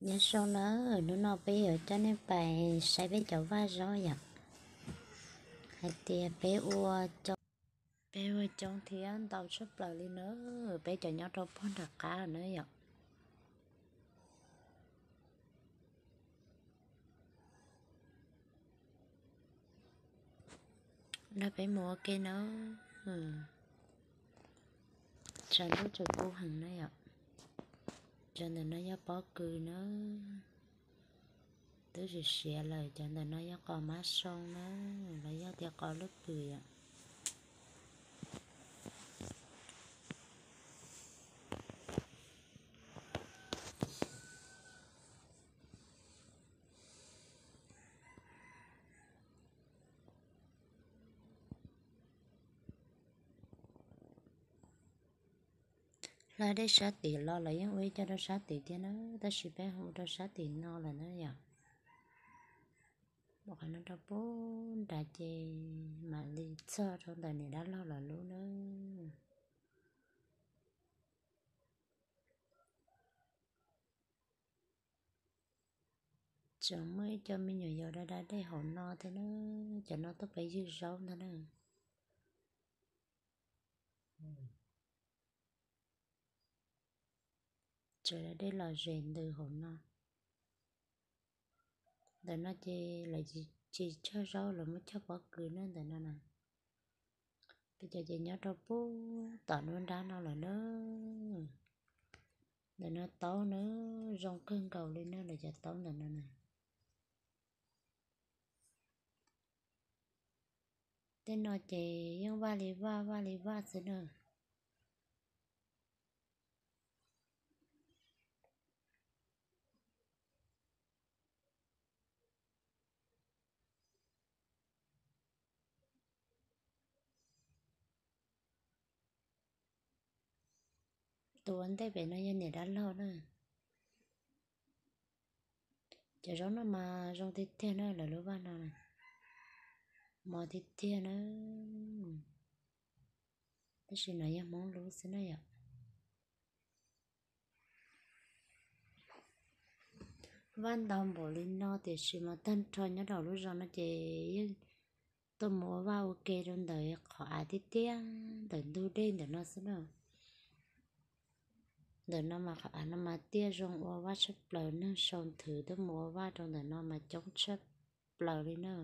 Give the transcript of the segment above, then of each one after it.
Nyob zoo nawb, hnub no peb yuav coj nej pais saib peb cov vaj zaub yom. Hais tias peb ua coob, peb ua coob thiab ntau tshaj plaws li na, peb cov nyob rau puag nram qab na yom. Nrog peb mus ua ke na. Tshav ntuj tseem kub heev na yom. Cov ntawm no yog pob kws na, twb siav siav lawm. Cov ntawm no yog qos mab soo na, los yog tias qos lub pwm yom. Hla dej sab tim los lawv yeej ua ib co rau sab tim thiab na, tab sis peb ua rau sab tim no lawm na yom. Ua qhov no rau puag nrad ces mam li txog rau ntawm niam dab laug lawv lub na. Tseem muaj ib co me nyuam yaus da da dej hauv no thiab na, cov no tuaj pem ywg zaub ntag na. Tseem da dej los zes ntws hauv no. Ntawm no ces lawv tsis cog zaub, lawv muab cog pob kws na ntawm no na. Peb cov ces nyob rau puag tom nruab nrab no lawm na. Ntawm no taub na, zoo kawg nkaus li na, lawv cov taub ntawm no na. Tej no ces yeej vaj li vaj, vaj li vaj xwb na. Tus ua ntej pem no yog niam dab laug na. Cov zaub no mas zoo tiag tiag na, lawv lub vaj no mos tiag tiag na. Tab sis no yog Hmoob lub xwb na yom. Vaj ntau npaum li no tiam sis mas tag nrho nyob rau lub zos no ces yeej tuaj mus ua vaj ua ke rau ntawm qhov av tiag tiag ntawm ntug dej ntawm no xwb na. Ntawm no mas qhov av no mas tiaj zoo ua vaj tshaj plaws, neeg sau nthwv tuaj mus ua vaj rau ntawm no mas coob tshaj plaws li na.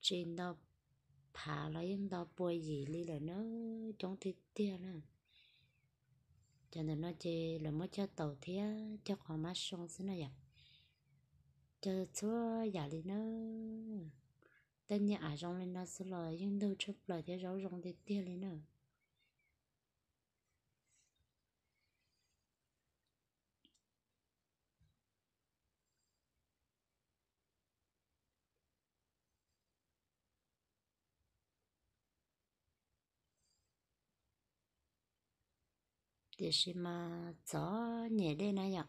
Tsis nto phav los yeej nto pua yim li lawm na, coob tiag tiag na. Cov ntawm no ces lawv muab cog taum thiab cog qhov mab soo xwb na yom. Cog txhua yam li na. Tej niag av zoo li no xwb los yeej ntug tshaj plaws thiab zaub zoo tiag tiag li na. Tiam sis mas txom nyem dej na yom,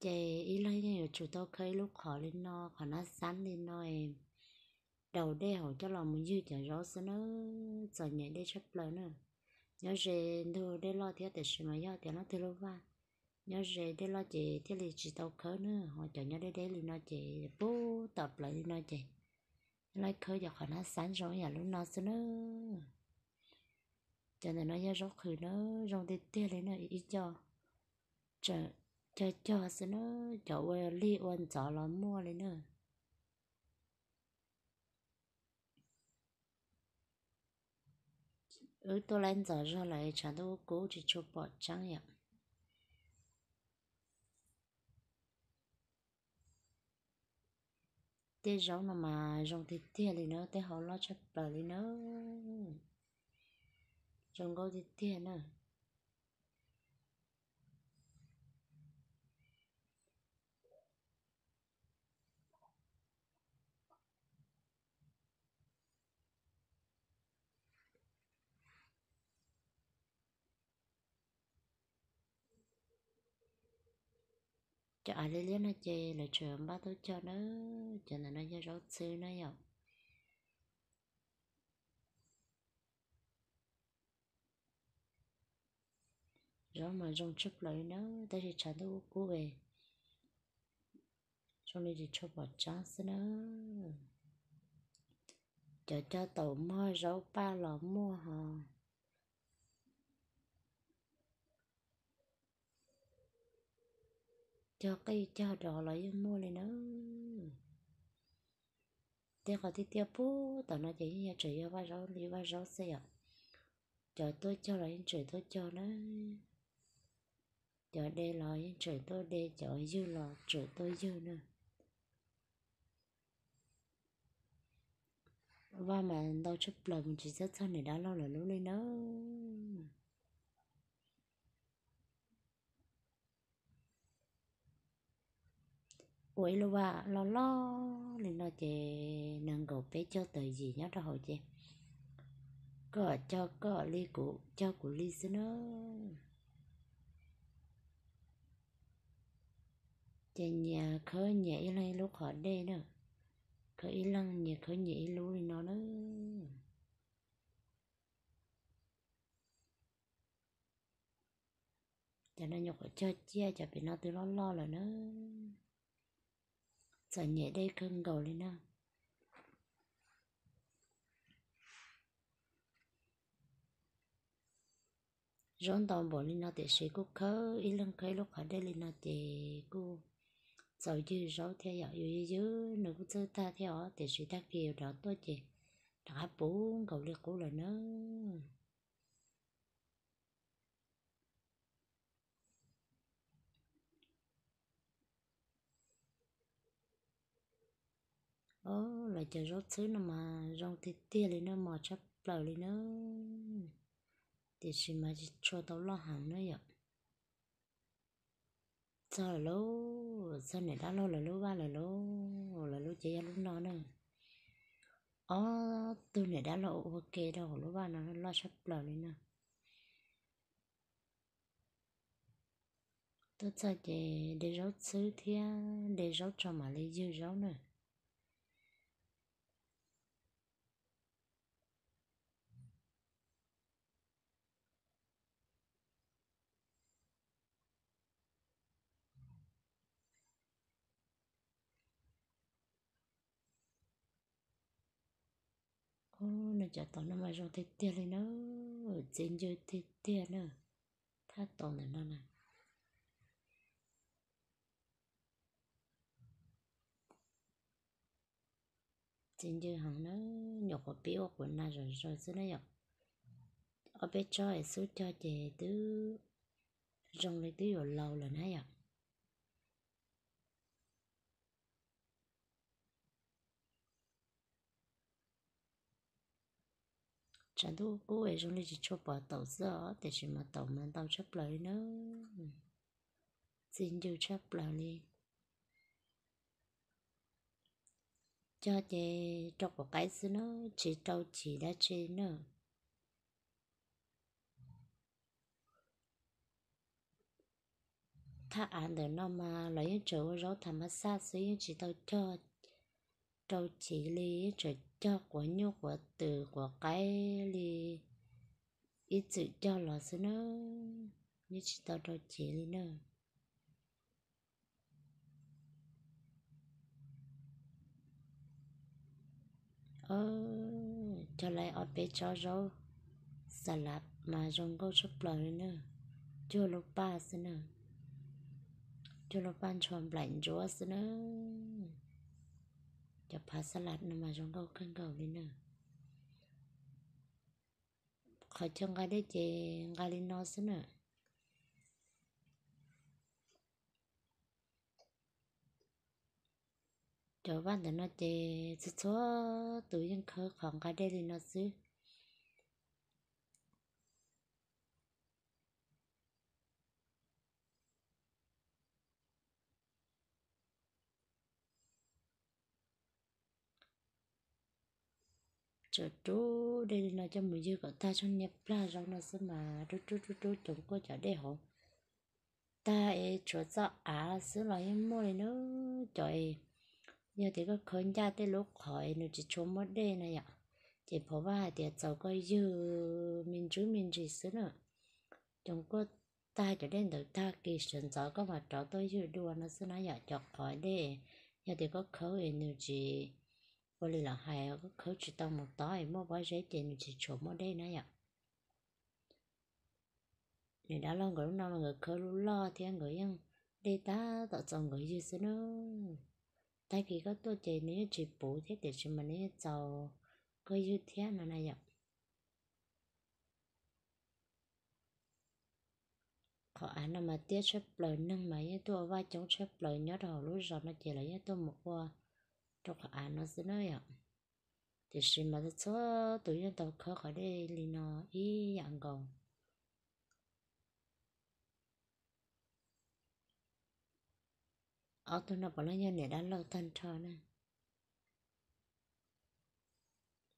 ces ib leeg yeej yuav tsum tau khawb ib lub qhov li no, qhov nab xab li no, daus dej hauv coj los mus ywg cov zaub xwb na. Txom nyem dej tshaj plaws na. Nyob ze ntug dej loj thiab tiam sis mas yog tias leej twg lub vaj nyob ze dej loj ces thiaj li tsis tau khawb na, ho cov nyob deb deb li no ces puag tom plawv li no ces laib khawb cov qhov nab xab zoo ib yam lub no xwb na. Cov ntawm no yog zaub qhwv na, zoo tiag tiag li na, ib co tseem cog cog xwb na, cov ua lig ua ntxov los muaj li na. Wb tuaj laib ntxov zog lawm tshav ntuj kub tsis tshua pom tseeb yom. Tej zaub no mas zoo tiag tiag li na, tej hau loj tshaj plaws li na. Zoo nkauj tiag tiag na. Cov av liab liab no ces lawv tseem npaj tuaj cog na, cov ntawm no yog zaub txhwb na yom. Zaub mas zoo tshaj plaws li na, tab sis tshav ntuj kub kub es zoo li tsis tshua pom tseeb xwb na. Cov cog taum mog zaub paj los muaj hos, cog qij cog dos los yeej muaj li na. Tej qhov tiaj tiaj puag tom no ces yeej yog tseem yog vaj zaub li vaj zaub xwb yom. Cov tuaj cog los yeej tseem tuaj cog na. Cov de los yeej tseem tuaj de, cov ywg los tseem tuaj ywg na. Vaj mas ntau tshaj plaws mus tsis txawj txog niam dab laug lawv lub li na. Ua ib lub vaj loj loj li no ces nees nkaum peb caug tawm yim nyob rau hauv ces koj cog koj li kuv cog kuv li xwb na. Ces nyias khawb nyias ib leeg ib lub qhov dej na, khawb ib leeg nyias khawb nyias ib lub li no na. Cov no nyuam qhuav cog ciaj, cov pem no twb loj loj lawm na. Txom nyem dej kawg nkaus li na. Zaub ntau npaum li no tiam sis kuj khawb ib leeg khawb ib lub qhov dej li no ces kuj txaus ywg zaub thiab yom. Yus ywg ywg nws kuj txawj tag thiab os, tiam sis tag kis yus rov tuaj ces rov qab puv nkaus li qub lawm na. Os, lawv cov zaub txhwb no mas zoo tiag tiag li na, mos tshaj plaws li na, tiam sis mas tsis tshua tau loj heev na yom. Txog lawm lauj, txog niam dab laug lawv lub vaj lawm lauj, lawv lub ces yog lub no na. Ob tug niam dab laug ua ke rau hauv lub vaj no loj tshaj plaws li na. Tuaj txog ces de zaub txhwb thiab de zaub tso mam li ywg zaub na. Nws cov tod no mas zoo tiag tiag li na, txiv ncw tiag tiag na, thaj tod ntawm no na. Txiv ncw heev na, nyuam qhuav pib ua quav na zom zaws xwb na yom. Ob peb tsob es xub cog ces twb zoo li twb yuav laus lawm na yom. Tshav ntuj kub es zoo li tsis tshua pom taum xwb os, tiam sis mas taum mas ntau tshaj plaws li na, txi ncw tshaj plaws li. Cog ces rau quav qaib xwb na, tsis rau chiv dab tsi na. Thaj av ntawm no mas lawv yeej tseem ua zaub tham mas xaj xwb, yeej tsis tau cog rau chiv li, yeej tseem cog quav nyuj quav twm quav qaib li ib txwm cog los xwb na, yeej tsis tau rau chiv li na. Cog lawm ob peb tsob zaub xas lav mas zoo nkauj tshaj plaws li na, cuag lub paj xwb na, cuag lub paj ntshua nplaim ntsuab xwb na. Cov phav xas lav no mas zoo nkauj kawg nkaus li na. Qhov chaw nqa dej ces nqa li no xwb na. Cov vaj ntawm no ces txhua txhua tus yeej khawb qhov nqa dej li no xwb. Tseem rub dej li no coj mus ywg kom tag tsob niag plag zaub no xwb mas rub rub rub rub cov nkuaj cov dej hauv tag es tshuav txoj av xwb los yeej muaj li na. Cov es yog tias koj khawb ncaj tej lub qhov es nws tsis tshua muaj dej na yom, ces phov vaj hais tias txaus koj ywg me ntsis me ntsis xwb na. Cov nkuaj tag cov dej ntawd tag kis sawv ntxov koj mam rov tuaj ywg dua no xwb na yom. Cov qhov dej yog tias koj khawb es nws tsis ua li lawv hais, koj khawb tsis tau mus tod es muaj pob zeb ces nws tsis tshua muaj dej na yom. Niam dab laug nkawd lub no mas nkawd khawb lub loj thiab nkawd yeej dej tab tom txaus nkawd ywg xwb na. Tag kis koj tuaj ces nws yeej tsis puv thiab tiam sis mas nws yeej txaus koj ywg thiab no na yom. Qhov av no mas tiaj tshaj plaws, neeg mas yeej tuaj ua vaj coob tshaj plaws nyob rau hauv lub zos no ces lawv yeej tuaj mus ua rau qhov av no xwb na yom. Tiam sis mas txhua tus yeej tau khawb qhov dej li no ib yam nkaus. Ob tug no puav leej yog niam dab laug tag nrho na.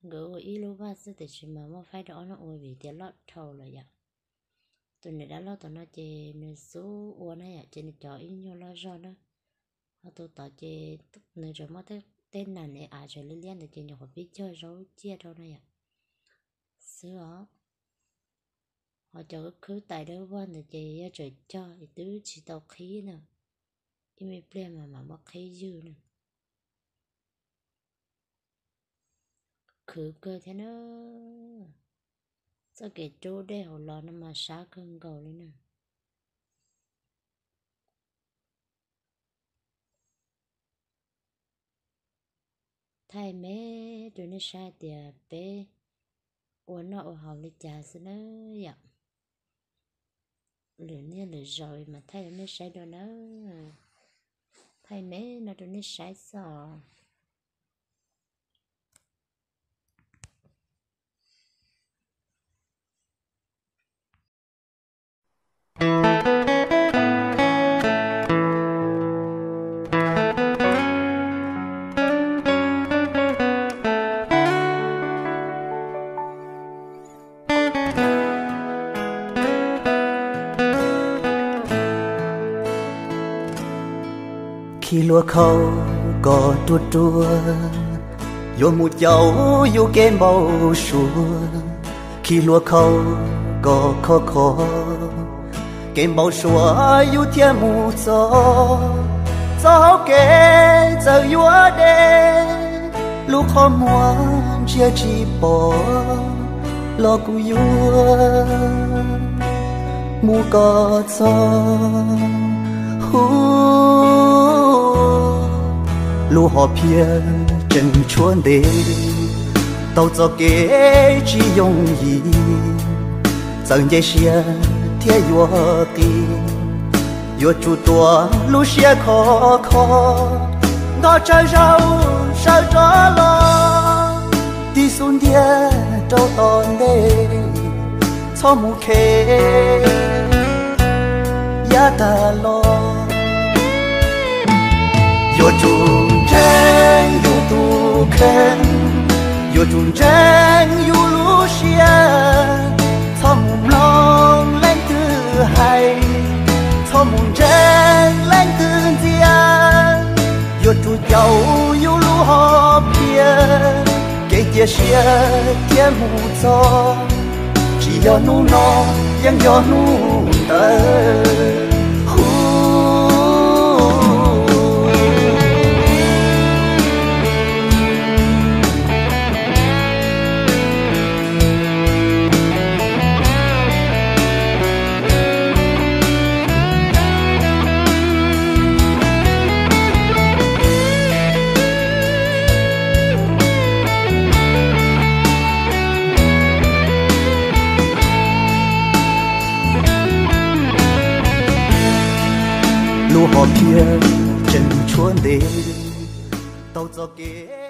Nkawd ua ib lub vaj xwb tiam sis mas muaj faib rau ob leeg ua vim tias loj dhau lawm yom. Tus niam dab laug tom no ces nws xub ua na yom, ces nws cov ib nyuag loj zog na. Ho tus tod ces nws tseem muaj tej nas es av tseem liab liab ntawd ces nyuam qhuav pib cog zaub ciaj rau na yom. Xwb os. Ho cov khwb tais dawb vog ntawd ces yog tseem cog es twb tsis tau qhib na. Ib me pliag mas mam muab qhib ywg na. Khwv kawg thiab na. Txoj kev rub dej hauv los no mas sab kawg nkaus li na. Thaij me rau nej saib tias peb ua noj ua haus li cas xwb na yom. Lwm niaj lwm zaus mas thaij rau nej saib dua na. Thaij me no rau nej saib xwb os. Khi hlua khau kom ruaj ruaj, yuav mus caum yus kev npau suav. Khi hlua khau kom khov kho, kev npau suav yus thiaj mus txog. Txoj hau kev txawm yuav deb, lub qhov muag ntsia tsis pom, los kuv yuav mus kom txog. Hu, lub hom phiaj tseem tshuav ntev, tau txoj kev tsis yooj yim, txawm nce siab thiab yuav qis, yuav tsum tuav lub siab khov kho, nto tsawg zaus sawv rov los, tig xub ntiag rau tom ntej, txhob mus khe yav tag los. Yuav tsum ntseeg yus tus kheej, yuav tsum ntseeg yus lub siab, txhob mus mloog leej twg hais, txhob mus ntseeg leej twg ntxias. Yuav tsum caum yus lub hom phiaj, kev cia siab thiaj mus txog. Tsis yog hnub no, yeej yog hnub ntawd. Hu, lub hom phiaj tseem tshuav ntev, tau txoj kev